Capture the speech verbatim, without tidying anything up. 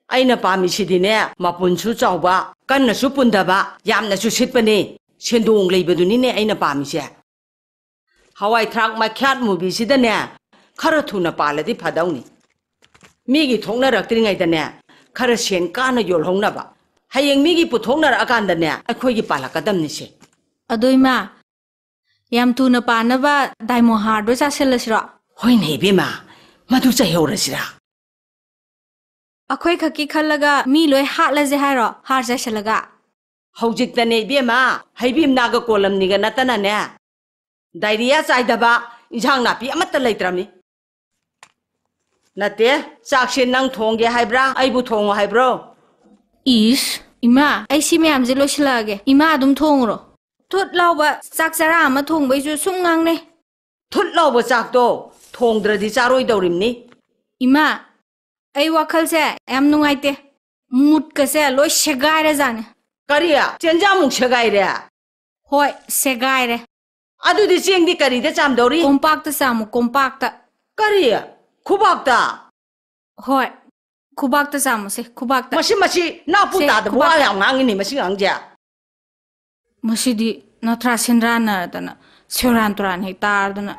ꯑꯩꯅ ꯄꯥꯝꯃꯤꯁꯤꯗꯤꯅꯦ, ꯃꯄꯨꯟꯁꯨ ꯆꯥꯎꯕ, ꯀꯟꯅꯁꯨ ꯄꯨꯟꯗꯕ, ꯌꯥꯝꯅꯁꯨ ꯁꯤꯠꯄꯅꯤ꯫ ꯁꯦꯟꯗꯣꯡ ꯂꯩꯕꯗꯨꯅꯤꯅꯦ ꯑꯩꯅ ꯄꯥꯝꯃꯤꯁꯦ꯫ ꯍꯋꯥꯏ ꯊ꯭ꯔꯥꯛ ꯃꯈ꯭ꯌꯥꯠ ꯃꯨꯕꯤꯁꯤꯗꯅꯦ, ꯈꯔ ꯊꯨꯅ ꯄꯥꯜꯂꯗꯤ ꯐꯗꯧꯅꯤ꯫ ꯃꯤꯒꯤ ꯊꯣꯛꯅꯔꯛꯇ꯭ꯔꯤꯉꯩꯗꯅꯦ, ꯈꯔ ꯁꯦꯟ ꯀꯥꯅ ꯌꯣꯜꯍꯧꯅꯕ꯫ ꯍꯌꯦꯡ ꯃꯤꯒꯤ ꯄꯨꯊꯣꯛꯅꯔꯛꯑꯀꯥꯟꯗꯅꯦ, ꯑꯩꯈꯣꯏꯒꯤ ꯄꯥꯜꯂꯛꯀꯗꯕꯅꯤꯁꯦ꯫ ꯑꯗꯣ ꯏꯃꯥ, ꯌꯥꯝ ꯊꯨꯅ ꯄꯥꯟꯅꯕ ꯗꯥꯏꯃꯣ ꯍꯥꯔꯗꯣ ꯆꯥꯁꯤꯜꯂꯁꯤꯔꯣ? ꯍꯣꯏꯅꯦ ꯏꯕꯦꯝꯃ, ꯃꯗꯨ ꯆꯥꯏꯍꯧꯔꯁꯤꯔꯥ? ꯑꯩꯈꯣꯏ ꯈꯛꯀꯤ ꯈꯜꯂꯒ ꯃꯤ ꯂꯣꯏ ꯍꯥꯠꯂꯁꯦ ꯍꯥꯏꯔꯣ, ꯍꯥꯔ ꯆꯥꯏꯁꯤꯜꯂꯒ? ꯍꯧꯖꯤꯛꯇꯅꯦ ꯏꯕꯦꯝꯃ, ꯍꯩꯕꯤꯝꯅꯥꯒ ꯀꯣꯂꯝꯅꯤꯒ ꯅꯠꯇꯅꯅꯦ, ꯗꯥꯏꯔꯤꯌꯥ ꯆꯥꯏꯗꯕ, ꯏꯟꯁꯥꯡ ꯅꯥꯄꯤ ꯑꯃꯠꯇ ꯂꯩꯇ꯭ꯔꯕꯅꯤ꯫ ꯅꯠꯇꯦ, ꯆꯥꯛꯁꯦ ꯅꯪ ꯊꯣꯡꯒꯦ ꯍꯥꯏꯕ꯭ꯔꯥ, ꯑꯩꯕꯨ ꯊꯣꯡꯉꯣ ꯍꯥꯏꯕ꯭ꯔꯣ? ꯏꯁ, ꯏꯃꯥ, ꯑꯩ ꯁꯤ ꯃꯌꯥꯝꯁꯦ ꯂꯣꯏꯁꯤꯜꯂꯛꯑꯒꯦ, ꯏꯃꯥ ꯑꯗꯨꯝ ꯊꯣꯡꯉꯨꯔꯣ꯫ ꯊꯨꯠ ꯂꯥꯎꯕ ꯆꯥꯛ ꯆꯔꯥ ꯑꯃ ꯊꯣꯡꯕꯩꯁꯨ ꯁꯨꯝ ꯉꯥꯡꯅꯩ꯫ ꯊꯨꯠ ꯂꯥꯎꯕ ꯆꯥꯛꯇꯣ ꯊꯣꯡꯗ꯭ꯔꯗꯤ ꯆꯥꯔꯣꯏꯗꯧꯔꯤꯕꯅꯤ꯫ ꯏꯃꯥ, ꯑꯩ ꯋꯥꯈꯜꯁꯦ ꯌꯥꯝ ꯅꯨꯡꯉꯥꯏꯇꯦ꯫ ꯃꯨꯠꯀꯁꯦ ꯂꯣꯏ ꯁꯦꯒꯥꯏꯔꯖꯥꯠꯅꯤ꯫ ꯀꯔꯤ? ꯆꯦꯟꯖꯥꯃꯨꯛ ꯁꯦꯒꯥꯏꯔꯦ? ꯍꯣꯏ, ꯁꯦꯒꯥꯏꯔꯦ꯫ ꯑꯗꯨꯗꯤ ꯆꯦꯡꯗꯤ ꯀꯔꯤꯗ ꯆꯥꯝꯗꯧꯔꯤ? Compact ꯆꯥꯝꯃꯨ, compact. ꯀꯔꯤ? ꯈꯨꯕꯥꯛꯇ? ꯍꯣꯏ, ꯈꯨꯕꯥꯛꯇ ꯆꯥꯝꯃꯨꯁꯦ, ꯈꯨꯕꯥꯛꯇ꯫ ꯃꯁꯤ, ꯃꯁꯤ ꯅꯥꯄꯨ ꯁꯦ, ꯇꯥꯗꯕ ꯋꯥ ꯈꯨꯕꯥꯛꯇ꯫ ꯌꯥꯝ ꯉꯥꯡꯉꯤꯅꯦ ꯃꯁꯤ ꯑꯉꯥꯡꯁꯦ꯫ ꯃꯁꯤꯗꯤ ꯅꯊ꯭ꯔꯥ ꯁꯦꯟꯗ꯭ꯔꯥꯟꯅꯔꯗꯅ ꯁꯦꯔꯥꯟ ꯇꯨꯔꯥꯟ ꯍꯦꯛ ꯇꯥꯔꯗꯅ꯫